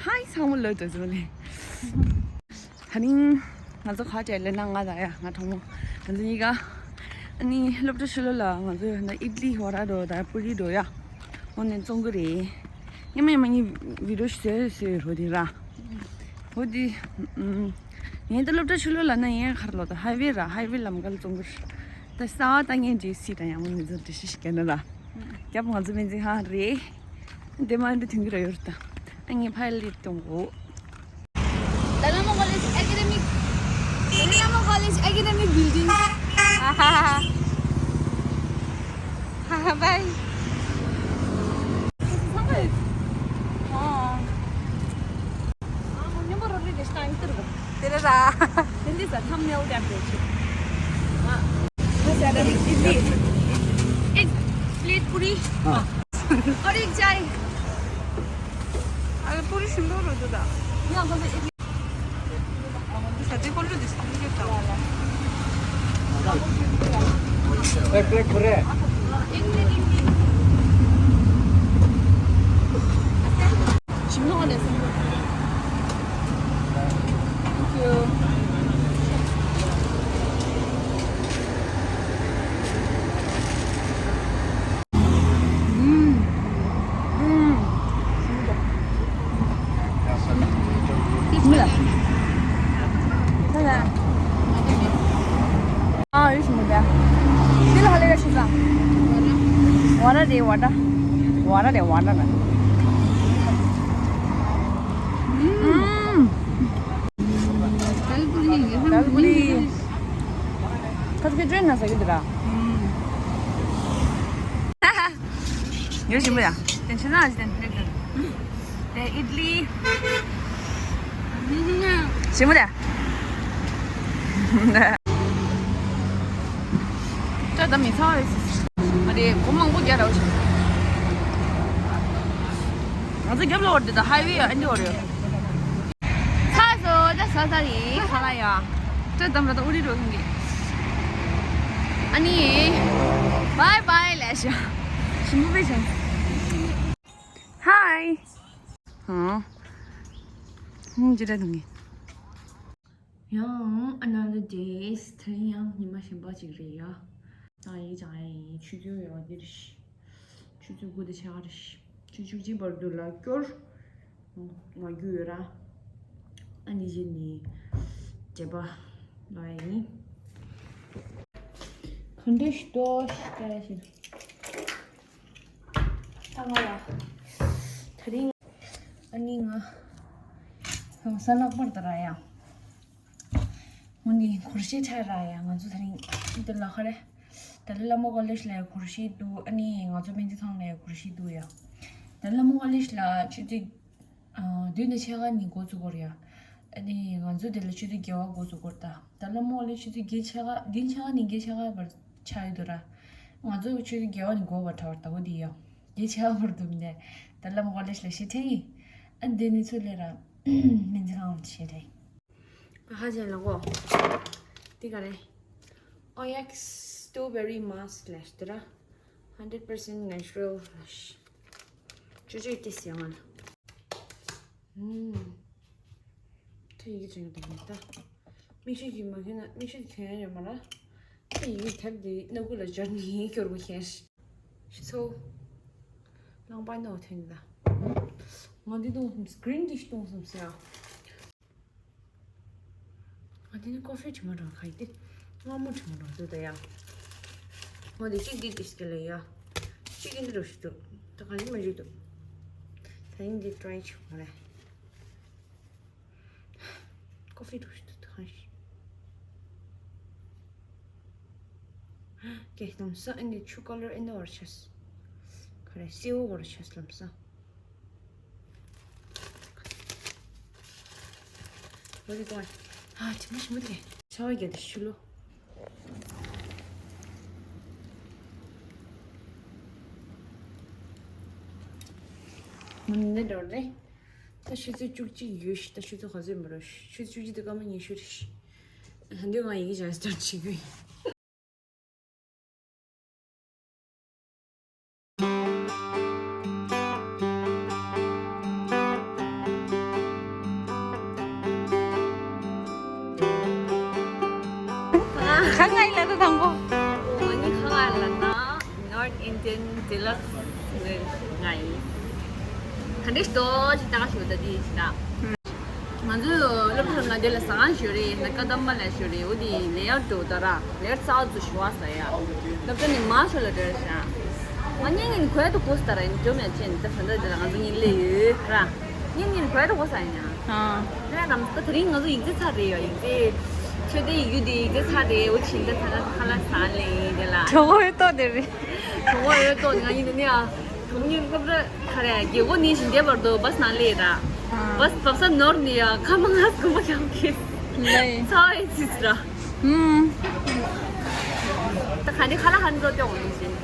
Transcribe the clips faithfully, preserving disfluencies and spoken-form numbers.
ཧའི་ཚང་མ་ལོས་འགྲོ་ཟེར་བ་ལས། ད་རིང་ང་ཚོ་ག་བྱས་ལབ་ན། ང་དང་ཡ་ང་གྲོགས་མོ་ང་ཚོ་གཉིས་ཀ་ཨ་ནི་སློབ་གྲྭ་ཕྱི་ལོགས་ལ་ང་ཚོ་ཡང་ན་ཨིད་ལི་ཝ་ར་རོ་དང་པུ་རི་རོ་ཡ་འོ་ནས་བཙོང་གི་རེད། ཉི་མ་ཉི་མ་གཉིས་བི་ཌིའོ་ཞིག་བཟོས་བཟོས་རོ་དེ་ར། འོ་དེ་ངས་ད་སློབ་གྲྭ་ཕྱི་ལོགས་ལ་ན་ཡང་གར་ལོ་ད་ཧའི་ཝེ་ར། ཧའི་ཝེ་ལམ་ཁ་ལ་བཙོང་གི་རེད། ད་ས་བ་ད་ངས་འདྲི་སྲིད་ད་ཡང་མོ་ནི་ཚོ་འདྲི་ཤི་ཤི་ག་ན་ར། རྒྱབ་ང་ཚོ་སྨན་རྩིས་ཁང་རེད། འདི་མ་འདི་དུང་གི་ར་ཡོད་ད། ཨ་ངས་ཕ་ཡ་ལི་གཏོང་གོ། Dalamo College Academic. Dalamo College Academic Building. Bye. तेरे रा तेरे सा थंबनेल क्या पे एक प्लेट पूरी और एक चाय. अरे पूरी सुंदर हो तो दा. या को एक सच्ची खोल लो, जिसको भी करता हूँ. एक प्लेट पूरे. एक प्लेट इडली. शिमला वाले से. Thank you. 아, 여기 있습니다. तील हालेर शिमला. वाडा दे वाडा. वाडा दे वाडा ना. 음. 달고리. 가족이 좀 나서 얘들아. 음. 이거 뭐야? 괜찮아? 아직 안 됐어. 네, 이들이. 지금 뭐야? ད་ད་མི་ཚང་རེད། ང་དེ་གོ་མང་པོ་རྒྱག་ར་བ་ཞིག་ང་ཚོ་རྒྱབ་ལ་འོར་དེ་ད་ཧའི་ཝེ་ཨ་འདི་འོར་ཡོད། ཚ་བཟོ་ད་ཟ་ས་རེད་ཁ་ལ་ཡ། ད་དམ་ར་ད་ཨུ་རི་རོ་ཁང་གི་ཨ་ནི། བའི་བའི་ལས་ཤ། ཞིམ་པོ་བས་ཤ། ཧའི། ཧང་། ཧུང་ཅི་ར་དུང་གི་ཡང་another day. དེ་རིང་ཡང་ཉི་མ་གཞན་པ་ཅིག་རེད་ཡ། ད་ཡིག་ཅང་ཡིན་ཆུ་ཚོད་ཡོད་འདིར། ཆུ་ཚོད་དགུ་དང་ཕྱེད་ཀ་རེད། ཆུ་ཚོད་གཅིག་བར་དུ་ལ་སྐྱོར། ང་རྒྱུ་ཡོད་ར། ཨ་ནི་རྗེས་ནི་བྱེད་པ་ལ་ཡིན། ག་འདྲ་ཞིག་ཏོ་ཞིག་ལྟ་ཞིག་ད་ང་ལ་དེ་རིང་ཨ་ནི་ང་ས་ལྷག་པར་དུ་ར་ཡ། ངོ་ནི་གུར་ཤི་ཁྲ་ར་ཡ་ང་ཚོ་དེ་རིང་འདི་ལ་ཁ་རེ། ཏཱ་ལའི་བླ་མ་ཀོ་ལེཇ་ལ་ཡ་གུར་ཤི་འདུག་ཨ་ནི་ང་ཚོ་སྨན་རྩིས་ཁང་ལ་ཡ་གུར་ཤི་འདུག་ཡ། ཏཱ་ལའི་བླ་མ་ཀོ་ལེཇ་ལ་ཆུ་ཚོད་བདུན་དང་ཕྱེད་ཀ་ནས་འགོ་བཙུགས་ཀྱི་ཡོད་རེད་ཡ། ཨ་ནི་ང་ཚོ་དེ་ལ་ཆུ་ཚོད་བརྒྱད་པ་འགོ་བཙུགས་ཀྱི་ཡོད་རེད་ད། ཏཱ་ལའི་བླ་མ་ཀོ་ལེཇ་ཆུ་ཚོད་བརྒྱད་ཕྱེད་ཀ་བདུན་ཕྱེད་ཀ་ནས་བརྒྱད་ཕྱེད་ཀ་བར་ཆགས་ཡོད་འདུག་ར། ང་ཚོ་ཆུ་ཚོད་བརྒྱད་པ་ནས་འགོ་བར་གྲྭ་བར་ད་འོ་དེ་ཡ། བརྒྱད་ཕྱེད་ཀ་བར་འདུག་མིན་ནས་ཏཱ་ལའི་བླ་མ་ཀོ་ལེཇ་ལ་ཤི་ཐེ་ཡིན། ཨ་འདི་ནི་ཚུར་ལས་ར་སྨན་རྩིས་ཁང་ལ་ཤི་ཐེ་ཡིན། ཧ་ཅང་ལ་གོ། འདི་ག་རེ། ཨོ་ཡེག་སི་སི་ཊོ་བེ་རི་མཱ་སི་ལབ་ཤི་ད་ར། hundred percent natural ལབ་ཤི། ཅོ་ཅོ་ཏི་སི་ཡང་ང་ལ། ཨུམ། ད་ཡི་གེ་བྱུང་ཡོད་ད་ཡིན་ད། མིག་ཤེལ་གྱིས་མ་མཁྱེན་ན་མིག་ཤེལ་གྱིས་མཁྱེན་ཡ་རེད་མ་ར། ད་ཡི་གེ་དེབ་འདི་སྣ་ཁུག་ལ་སྦྱར་ནས་སྐྱོར་དགོས་ཤེས། ཤི་ཚོ། རླངས་པ་ནོ་ཐེན་ད། ང་འདི་གཏོང་སམ་སི་ཀྲིན་འདི་ཞིག་གཏོང་སམ་ཟེར་ཡ། ང་འདི་ནི་ཀོ་ཕི་དྲི་མ་འགྲོ་ག་ཡི་ཏེ། མངར་མོ་དྲི་མ་འགྲོ་འདུག་ད་ཡ། ང་འདི་གཅིག་འདི་ཏིས་ཀེ་ལེ་ཡ། གཅིག་འདི་འགྲོ་ཞིག་འདུག་ད་ག་ནི་མ་བརྗོད་འདུག་ད་ཡིན་འདི་ཀྲའི་བྱུང་བ་རེད། ཀོ་ཕི་འགྲོ་ཞིག་འདུག་ད་ག་ནི། ཀེ་ལམ་སང་ཨ་ནི་ཆུ་ཀ་ལར་ཨེ་ནོར་ཆེས། ག་རེ་སེའུ་གོར་ཆེས་ལམ་སང་། འོ་དེ་གོ། ཨ་དེ་མ་ཞིམ་པོ་དེ། ཆ་བ་རྒྱ་དེ་ཤུ་ལོ། ང་འདི་འགྲོ་རེད། ད་ཆུ་ཚོད་བཅུ་གཅིག་ཡོད་ཤི། ད་ཆུ་ཚོད་ག་ཚོད་མ་རོ་ཤི། ཆུ་ཚོད་བཅུ་གཅིག་དེ་སྐར་མ་ཉི་ཤུ་རེད་ཤི། ད་འདི་ང་ཡི་གེ་ཅན་སི་ཊར་བྱེད་དགོས་ཡིན། ཁ་ང་ཡིན་ལ་ད་དང་པོ། ང་ནི་ཁ་ང་ལ་ན་North Indian Deluxe ནི་ང་ཡིན། ག་འདྲས་ཤོག་ཅིག་ལྟ་ག་ཤོག་ད་འདི་ཞིག་ད། ང་ཚོས་སློབ་གྲྭ་ལ་འདི་ལ་ཟ་ཁང་ཞིག་རེད། ན་ཀ་དམ་པ་ལ་ཞིག་རེད། འོ་དེ་ལེ་ཡར་འགྲོ་ད་ར་ལེ་ཡར་ཚ་ཚུ་ཞུ་བ་ཟ་ཡ། སློབ་གྲྭ་ནི་མ་ཤོ་ལ་འདྲ་ཤ། ང་གཉིས་ངན་གོས་དུ་གོས་ད་ར་ཡིན་འགྲོ་མེད་ཅན་ད་ད་ད་ང་ཚོ་གཉིས་ལས་ཡོད་ར། གཉིས་ངན་གོས་དུ་གོས་ས་ཡིན་ཡ། ཨ། ལས་རམ་ད་དེ་རིང་ང་ཚོ་ཡིག་རྩིས་ཚར་རེད་ཡ། ཡིག་རྩིས་ཆོས་དེ་ཡིག་རྒྱུ་དེ་ཡིག་རྩིས་ཚར་རེད། འོ་ཆིན་ད་ད་ད་ཁ་ལག་ཟ་ལེ་ཡིན་དེ་ལ། གྲོགས་པོའི་ལྟོ་དེ་རེད། གྲོགས་པོ་ཡོད་ལྟོ་ང་གཉིས་དེ་ནི་ཨ། གྲོང་ཉིན་སློབ་གྲྭ་ག་རེ་རྒྱལ་སྒོ་ནས་བཞིན་བསྡད་བར་དུ་བཱས་ནང་སླེབས་ར། བཱས་བབས་ས་ནོར་ནས་ཡ་ཁ་མ་ངལ་གོ་མ་ཡང་གི། ལེ། ཚ་བའི་ཚིས་ར། ཨུམ། ད་ག་འདི་ཁ་ལག་ཧན་ཙོ་ཏེ་འོང་ནས་བཞིན།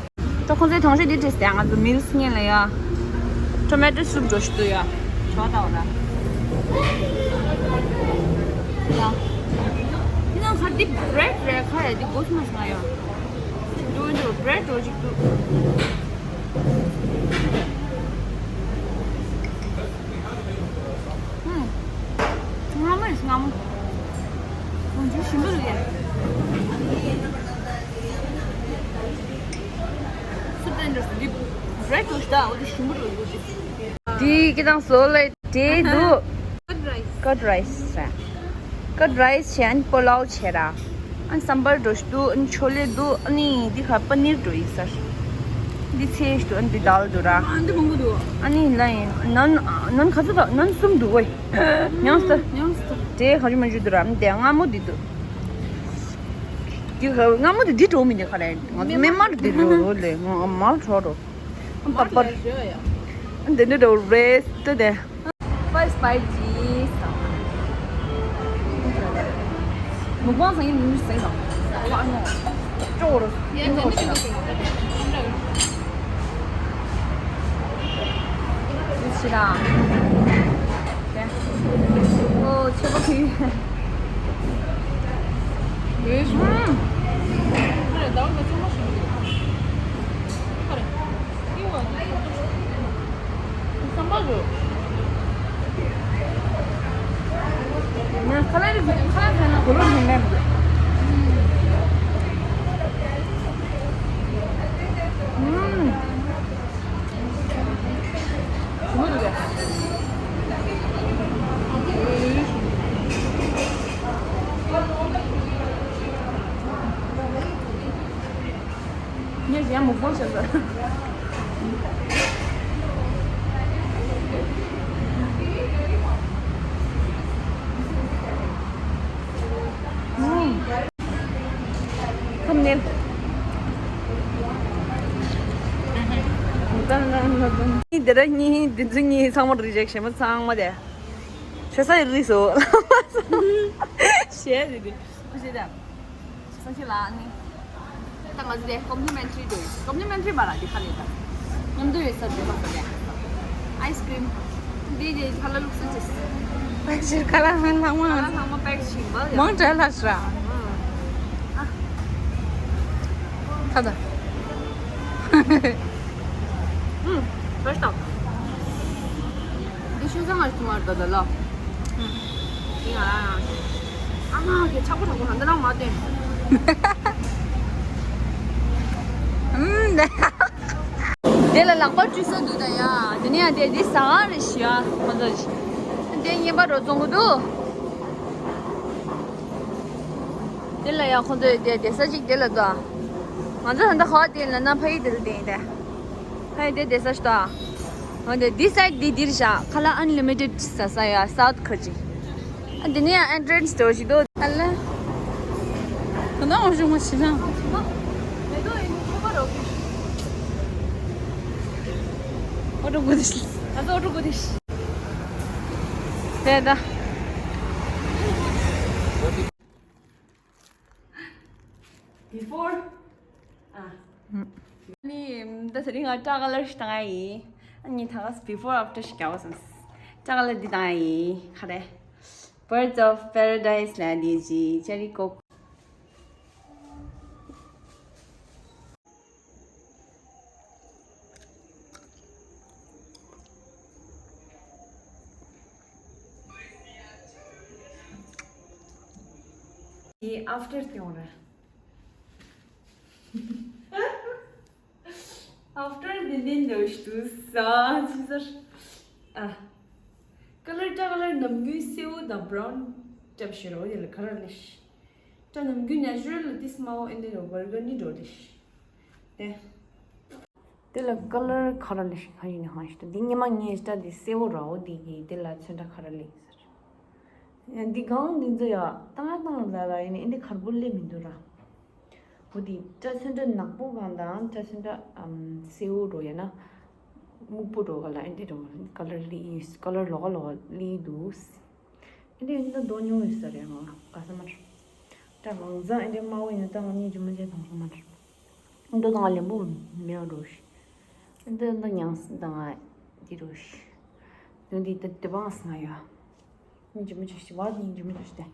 ད་ཁོང་ཚོའི་ཐོང་ཤེས་འདི་བྲིས་ཏེ་ང་ཚོ་མིལ་སི་ཉན་ལ་ཡ། ཊོ་མེ་ཊོ་སུབ་འགྲོ་ཤི་ཏུ་ཡ། ཆོག་ད་འོ་ར། ཡ། འདི་ནང་ཁ་འདི་བྷི་རེད་རེད་ཁ་ཡ་འདི་གོ་སོང་ང་ཡ། འདུག་འདུག་བྷི་རེད་འགྲོ་ཅིག་འདུག་ཨུམ། མངར་མོ་རེད་མངར་མོ། འོ་འདི་ཞིམ་པོ་འདུག་ཡ། སུབ་དེ་འདྲ་འདི་བྷི་རེད་འགྲོ་ཞིག་ད་འོ་འདི་ཞིམ་པོ་འདུག་འདི། དེའི་སྐད་དང་བཟོ་ལས་དེ་འདུག Curd rice. Curd rice རེད། Curd rice བྱས་ཨན་པོ་ལའོ་བྱས་ར། ཨན་སམ་བར་འགྲོ་ཞིག་འདུག་ཨན་ཆོ་ལེ་འདུག་ཨ་ནི་འདི་ཁ་པ་ནིར་འགྲོ་ཡིག་ཟེར། འདི་ཚེ་ཞིག་འདུག་ཨན་འདི་དལ་འདུག་ར། ཨ་འདི་མང་པོ་འདུག་ཨ་ནི་ལ་ཡིན་ནན་ནན་ག་ཚོད་དང་ནན་གསུམ་འདུག་ཝེ། ཉམས་སུ། ཉམས་སུ། དེ་ག་ཅུ་མ་ཅུ་འདུག་ར་འདི་མངར་མོ་འདི་འདུག་འདི་ག་མངར་མོ་འདི་འདི་འགྲོ་མི་འདི་ག་རེད། ང་ཚོ་མེ་མར་འདི་འགྲོ་ལེ་ང་མར་འགྲོ་རོ། པར་པར། འདི་འདྲ་འགྲོ་རེད་ཏེ་དེ། First bite ཅིག་ཟ། མུག་པང་ཟ་ཡིན་མི་ཟ་ཡིན་ལ། ལ་ནོ། ཅོག་རུ། ཡིན་ནོ་ཞིག་ལ། ཞི་ར། དེ། ཨོ་ཆེ་པོ་ཁི། ཨུམ། ཁ་རེ་ཟླ་བ་ལ་ཅུང་མ་ཞིག་རེད། ཁ་རེ། ཨི་བ་ནི་ཁ་ཏོ་ཞིག་རེད། ང་ཁ་ལག་རིགས་ཁ་ལག་ཟ་ན་གོ་ལོ་ལེན་ལེན་འདུག་ཨུམ། ཞིམ་པོ་འདུག་གས། ངས་གཞན་མུག་པང་བྱས་ཟེར། ཁམ་ནེ། འདི་ར་གཉིས་འདི་ཚོ་གཉིས་ཚང་མ་རི་ཇེག་ཤེ་མ་ཚང་མ་དེ། ཤ་ས་རི་སོ། ཤེས་རེད་དེ། ཁུ་ཤེས་དེ། སང་ཁྱི་ལ་ནི། ད་ང་ཚོ་དེ་complimentary འགྲོ་ཡིན། complimentary མ་ར་འདི་ཁ་ལས་ད། མཉམ་དུ་ཡོད་ས་འདི་མ་ས་དེ། ice cream། འདི་དེ་ཁ་ལ་ལུག་སུ་ཅིས། པེག་ཕྱིར་ཁ་ལ་ཧན་ལྷག་མ། ཁ་ལ་ལྷག་མ་པེག་ཕྱིན་པ་ཡ། མང་དྲགས་ལ་ཤ། ཨ། ཁ་ད། ཨུམ། first time། འདི་ཤུ་ཚང་ང་ཐུང་བར་ད་ད་ལ། ཨུམ། ཡིན་ང་ལ་ཡང་། ཨ་མ་གི་ཆག་པོ་དྲག་པོ་ཧ་འདི་ལ་མ་བསྟན། ཨུམ། དེ་ལ་ལག་པ་བཀྲུས་ས་འདུག་ད་ཡ། དེ་ནས་ཡང་དེ་འདི་ཟ་ག་རེ་ཞུ་ཡ་ཁོ་ཚོ་ཞིག་དེ་ངན་པ་རོ་བཙོང་གི་འདུག་དེ་ལ་ཡ་ཁོ་ཚོས་དེ་བསྡད་ས་ཅིག་དེ་ལ་འདུག་ང་ཚོ་ད་ལྟ་ཧོ་ཊེལ་ལ་ན་ཕ་ཡི་དེ་ལ་བསྡད་ཡིན་ད། ཕ་ཡི་དེ་བསྡད་ས་ཞིག་འདུག་འོ་དེ་འདི་སའིཌ་འདི་འདིར་བཞག་ཁ་ལག་ཨན་ལི་མི་ཊེཌ་ཟ་ས་ཡ་སའུཐ་ཁ་ཅིག་ཨ་འདི་ནས་ཡང་ཨེན་ཊྲན་སི་འདྲ་བོ་ཞིག་འདུག་ཨ་ལ། ད་ནང་འོ་བྱུང་བ་ཞིག་ན། ཨོ་ཊོ་གུ་དི་ཤི། ང་ཚོ་ཨོ་ཊོ་གུ་དི་ཤི། དེ་ད། Before ཨ། ནི་ད་དེ་རིང་ང་སྐྲ་ཀ་ལར་ཞིག་བཏང་ཡ་ཡིན། ཨ་ནི་ད་ག་སེ་before after ཞིག་རྒྱག་དགོས་བསམས། སྐྲ་ཀ་ལར་འདི་བཏང་ཡ་ཡིན། ག་རེ། Birds of Paradise ལ་འདི་ཅི་ཅེ་རི་ཀོ། ཨེ་ཨབ་ཊར་དེ་འོང་ར། ནན་ལོ་ཤི་དུ་ས་ཅི་ཟེར། ཨ། ཀ་ལར་སྐྲ་ཀ་ལར་ནམ་རྒྱུན་སེའུ་དང་བྷ་རའུན་སྐྲ་བཞིན་རོ་ཡ་ལ་ཁ་ར་ལེ་ཤི། སྐྲ་ནམ་རྒྱུན་ནེ་ཅུ་རལ་ལ་ཏིས་མའོ་ཨེ་འདི་རོ་བར་ག་ནི་རོ་ལེ་ཤི། དེ། དེ་ལ་ཀ་ལར་ཁ་ར་ལེ་ཤི་ཁ་ཡིན་ནི་ཧང་ཤི་ཏུ། འདི་ཉི་མ་ངའི་སྐྲ་འདི་སེའུ་རོ་འོ་འདི་གི་དེ་ལ་ཚོན་ཁྲ་ཁ་ར་ལེ་ཟེར། འདི་གང་འདི་ཚོ་ཡ་ཏང་ཏང་ལ་ལ་ཡིན་ནི་འདི་ཁར་བུ་ལེ་མི་འདུག་ར། འོ་དེ་སྐྲ་ཚོན་ཁྲ་ནག་པོ་གང་དང་སྐྲ་ཚོན་ཁྲ་ཨམ་སེའུ་རོ་ཡ་ན་སྨུག་པོ་རོ་ག་ལ་ཨེ་འདྲ་རོ་ཀ་ལར་ལི་ཡིས་ཀ་ལར་ལོག་ག་ལོག་ག་ལི་འདུག་ཨེ་འདྲ་ཡིན་ན་རྡོ་ཉུང་ཡོད་ས་རེད་ང་ག་ས་མར་སྐྲ་མང་ཙང་ཨེ་འདྲ་དམར་པོ་ཡིན་ན་ད་ང་གཉིས་ཇི་མ་ཇི་དང་ས་མར་འདོ་དང་ལེན་པོ་མེད་རོ་ཤི་ཨེ་འདྲ་ད་ཉང་ས་དང་ང་འདི་རོ་ཤི་འདི་འདི་ད་དེ་བང་ས་ང་ཡོད། ཉིན་རྒྱུན་མི་ཆོག་ཤི་བ་ཉིན་རྒྱུན་མི་ཆོག་ཤི་སྟེ།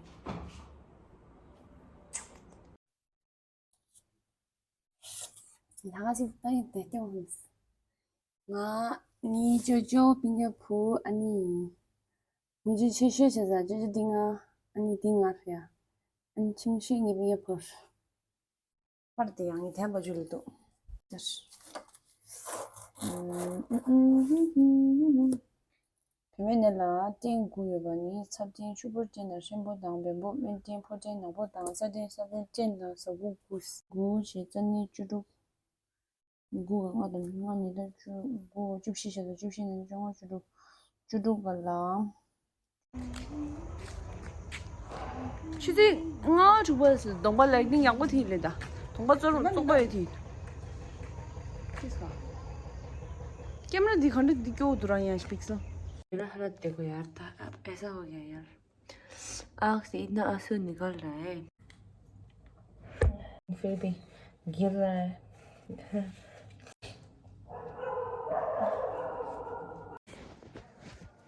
ལྷ་ཁང་ཞིག་ད་ཡིན་དེ་སྐྱོང་ཡིན། ང་ངའི་ཅོ་ཅོ་པིང་ཀི་བུ་ཨ་ནི་ཡིན། ངའི་ཅོ་ཆེ་ཤོས་བྱས་ཙང་ཅོ་ཅོ་འདི་ང་ཨ་ནི་འདི་ང་རེད་ཡ། ཨ་ནི་ཆུང་ཤོས་ངའི་པིང་ཀི་བུ། པར་དེ་ཡང་ངས་དན་པ་ཇུ་ལ་འདུག་བུད་མེད་ནད་ལ་སྐྲན་དགུ་ཡོད་པ་ནི་ཚབས་སྐྲན་ཆུ་བུར་སྐྲན་དང་ཧྲན་པོ་དང་བེམ་པོ་སྨན་སྐྲན་ཕོ་སྐྲན་ནག་པོ་དང་སྲ་སྐྲན་སྲ་བུར་སྐྲན་དང་ཟ་ཁུ་དགུ་དགུ་ཞེས་རྩ་ནི་བཅུ་དྲུག་དགུ་ག་ལྔ་དང་ལྔ་ཉིས་དང་བཅུ་དགུ་བཅུ་བཞི་ཞེས་སོ་བཅུ་བཞི་ནས་བཅོ་ལྔ་བཅུ་དྲུག་བཅུ་དྲུག་ག་ལ། ཆུ་ཚོད་ལྔ་དྲུག་པ་ལ་གདོང་པ་ལེགས་ཏིང་ཡག་པོ་ཐིག་ལེ་ད། གདོང་པ་བཙོག་བཙོག་པ་ཡོད་ཐིག་ཀེམ་ར་འདི་ག་འདྲ་འདི་སྐྱོ་བོ་འདུག་རང་ཡང་ཞིག་པིག་སལ། ཡོད་ན་ཧ་ལ་དེ་གོ་ཡར་ད་ཨ་པེ་ས་བ་ག་ཡར། ཨག་སི་ན་ཨ་སུ་ནི་ག་ལ་ཨེ། ཧྥི་ལི་པིན་གི་ལ།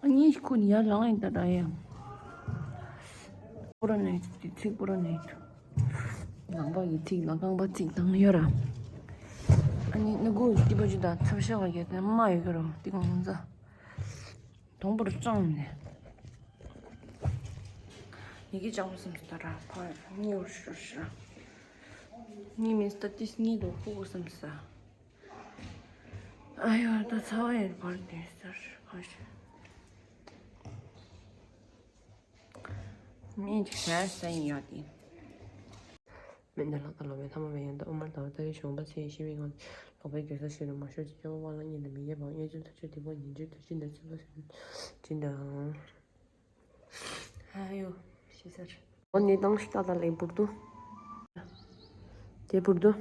ཨ་ནི་ཁོ་ནི་ཡར་ལངས་ཡིན་ད་ར་ཡ། པོ་ར་ནས་ཚིག་པོ་ར་ནས། ནང་པ་ཡི་ཚིག་ལ་རྐང་པ་ཚིག་དང་ཡོད་ར། ཨ་ནི་ནི་གུ་ཏི་པ་ཅུ་དང་ཚབ་ཤ་བ་ཡོད་དེ་མ་ཡོད་གི་ར་ཏི་གོང་ཟ། དང་པོར་སྤྲང་ནས། ཡི་གེ་སྤྲང་བསམ་སྟ་ར་ཕ་གཉིས་བར་ཤོར་ཤ། གཉིས་མིན་སྟ་ཏིས་གཉིས་དུ་ཁུག་བསམ་ས། ཨ་ཡོ་ད་ཚ་བ་ཡིན་བར་དེ་སར་ཁ་ཤས། ངས་ཅིག་བྱས་ས་ཡིན་ཡོད་དེ། མེ་མདའ་ལག་དང་ལོ་མའི་ཐ་མ་མེ་ཡང་དུ་ཨུ་མར་དང་ལྟ་བའི་གཞོང་པ་ཚེ་ཡི་ཤི་བའི་ངང་ལོག་པའི་གེ་སར་ཞིག་ལ་མ་ཤོར་ཅིག་སྐྱེ་བོ་དབང་ལ་ཉེ་ལ་མི་ཡེ་བ་གཡོ་ཅན་ཐུགས་ཆོས་དེ་བོ་ཉིན་བཅུ་ཐུགས་ཆོས་འདི་ཚོ་ལ་ཟིན་ཅི་འདང་། ཧ་ཡོ་ཤི་སར། འོ་ནི་དང་ཤི་ཏ་ཏ་ལེ་བུར་དུ། དེ་བུར་དུ།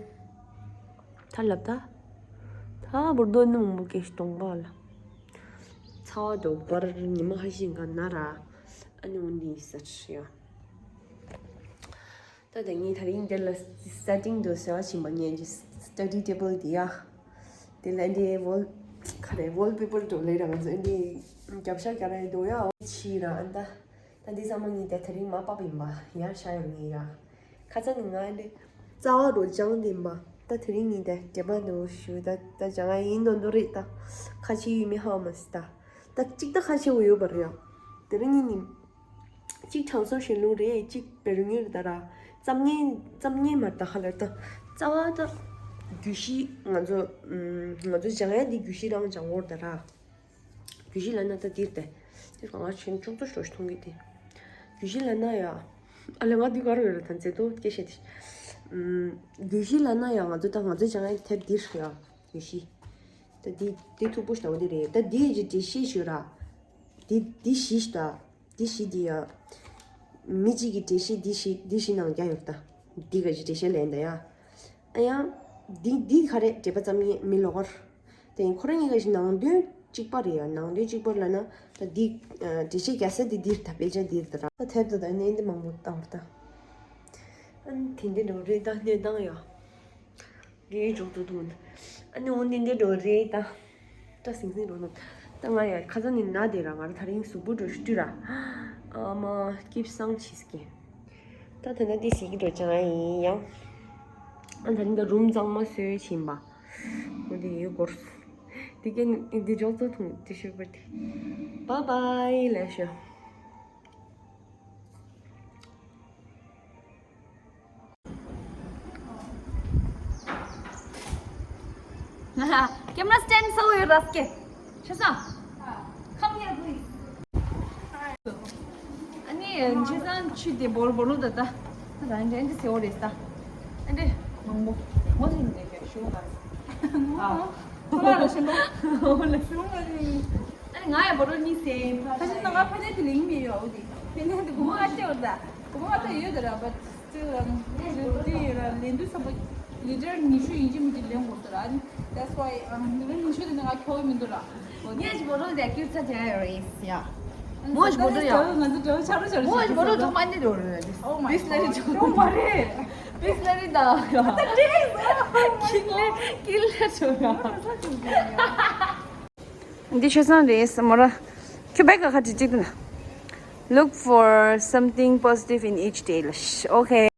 ཐ་ལབ་ད། ཐ་བུར་དུ་ནི་མོ་མོ་ཀེ་ཤི་གདོང་པ་ལ། ཚ་བ་དོག་པར་ཉི་མ་ཧ་ཤི་འགའ་ན་ར། ཨ་ནི་འོ་འདི་ཡི་སར་ཤི་ཡོ། ད་དེ་ངས་ད་རིང་འདིར་ལ་སེ་ཊིང་དུ་ཟེར་བ་ཕྱིན་པ་ངས་ཀྱི་སི་ཊ་ཌི་ཊེ་བལ་འདི་ཡ། དེ་ལ་འདི་ཝོལ་ཁ་རེ་ཝོལ་པེ་པར་འགྲོ་ལེ་རང་ཚོ་འདི་རྒྱབ་ཤ་ག་རེ་འདུག་ཡ་ཕྱི་ར་ཨ་ད། ད་འདི་ཚང་མ་ངས་ད་དེ་རིང་མ་པ་པ་ཡིན་པ་ཡར་ཤ་ཡོང་ངེས་ཡ། ཁ་ཚ་ནི་ང་འདི་རྩ་བ་རུ་སྦྱང་འདི་མ་ད་དེ་རིང་ངས་ད་དེ་མ་འདུག་ཞུ་ད་ད་སྦྱང་ཨ་ཡིན་ནོ་འདུག་རེད་ད། ཁ་ཆེ་ཡུལ་མི་ཧ་མ་སི་ད། ད་གཅིག་ད་ཁ་ཆེ་བོ་ཡོད་པ་རེད་ཡ། དེ་རིང་ངས་ནི། གཅིག་དྲང་སོར་ཞེ་ལུང་རེད། གཅིག་བེ་རུ་ཉེར་ད་ར། ཙམ་ངན་ཙམ་ངན་མར་ད་ཧ་ལར་ད། རྩ་བ་ད། རྒྱུད་བཞི་ང་ཚོ་ང་ཚོ་སྦྱང་ཡ་འདི་རྒྱུད་བཞི་རང་སྦྱང་འོར་ད་ར། རྒྱུད་བཞི་ལ་ན་ད་འདིར་ཏེ། དེ་གང་ང་ཆེན་ཆུང་ཚོ་ཤོ་ཤི་མཐོང་གི་དེ། རྒྱུད་བཞི་ལ་ན་ཡ། ཨ་ལེ་ང་འདི་ག་རུ་ཡོད་ར་ད་མཛེས་ཏོ་སྐད་བཤད་དེ། རྒྱུད་བཞི་ལ་ན་ཡ་ང་ཚོ་ད་ང་ཚོ་སྦྱང་ཡ་དེབ་འདིར་ཡ། རྒྱུད་བཞི། ད་འདི་འདི་མཐུག་པོ་ཞིག་ད་འོ་འདི་རེད་ད་འདི་ཡི་ཅི་འགྲེལ་བཤད་ཞུ་ར། འདི་འདི་བཞི་ཞིག་ད། འདི་བཞི་འདི་ཡ། མི་གཅིག་གི་འགྲེལ་བཤད་འདི་བཞི་འདི་བཞི་ནང་རྒྱ་ཡོད་ད། འདི་ག་ཅི་འགྲེལ་བཤད་ལེན་ད་ཡ། ཨ་ཡ། འདི་འདི་ག་རེ་འགྲེལ་པ་ཙམ་ཡིན་མི་ལོག་གར། དེ་ཡིན་ཁོ་རང་གཉིས་ཀ་ཞིག་ནང་དོན་གཅིག་པ་རེད་ཡ་ནང་དོན་གཅིག་པ་ལ་ན་ད་འདི་འགྲེལ་བཤད་རྒྱ་ས་འདི་འདིར་ད་དཔེ་ཆ་འདིར་ད་ར་ད་དེབ་ད་ད་ནས་འདི་མང་པོ་བཏང་བ་ད། ཨ་ནི་དེ་འདི་འགྲོ་རེད་ད་གནས་སྟངས་ཡ། ངའི་འཇོག་ཏུ་འདུག་ཨ་ནི་འོ་འདི་འདི་འགྲོ་རེད་ད། ད་སིང་སིང་འགྲོ་ནོ། ད་ང་ཡ་ཁ་སང་ནི་ན་དེ་ར་ང་ར་ད་རིང་གཟུགས་པོ་འགྲོ་ཤི་དུས་ར། ཨ་མ་སྐྱིབ་སང་ཆིས་ཀྱི། ད་ད་ན་དེ་ཟིག་གི་འགྲོ་ཅང་ཨ་ཡིན་ཡང་། ཨ་ད་རིང་ད་རུམ་གཙང་མ་བཟོས་ཕྱིན་པ། འོ་འདི་ཡོད་གོར། དེ་ཀན་འདི་འཇོག་ཏུ་འདུག་དེ་ཤོད་པ་དེ། བཱའི་བཱའི་ལེ་ཤོ། Camera stand so you rascal. Shesa. Come here, please. ཨ་ནི་ཆེ་སང་ཆུ་དེ་བོར་བོར་ལོ་ད་ད། རང་རྒྱན་དེ་སེ་བོ་རེད་ད། ཨ་འདྲེ། མང་པོ། མོ་ཟིན་དེ་ག་ཤུ་ག་ཨ། ཁོ་ལ་ཤུ་ག་ཨ་ནི་ང་ཡང་བོར་ལོ་གཉིས་སེ་ཕ་ཤི་ན་ང་ཕ་ནེ་དེ་ལིང་མི་ཡོད་འོ་དེ། ཕ་ནེ་དེ་གོ་མ་ཅེ་འོ་ད། གོ་མ་ད་ཡོད་ད་ར་བ། ལེན་དུས་བསམ་པ། ལི་ཊར་ཉི་ཤུ་ཡིན་གཅིག་མིན་གཅིག་ལེན་དགོས་ཟེར། ཨ་ནི་that's why ལི་ཊར་ཉི་ཤུ་དེ་ནི་ང་ཁྱོག་མི་འདུག་ར། ངས་ཞིག་བོ་རོ་དེ་ཁྱོད་ཚ་ཅན་རེད་ཡ། མོ་ཞིག་བོ་རོ་ཡ། ང་ཚོ་འདྲ་བོ་ཆགས་རོ་ཆགས་རོ། མོ་ཞིག་བོ་རོ་ཐོག་མ་འདི་རོ་རོ་ཡ། Oh my God. ཐོག་མ་རེད། བིས་ལ་རི་ད། ཀིལ་ལེ་ཀིལ་ལེ་ཆོ་ཡ། འདི་ཆོས་སང་རེད་སམ་ར། ཁྱོད་བེག་ག་ཁ་ཅིག་ཅིག་ན། Look for something positive in each day. Okay.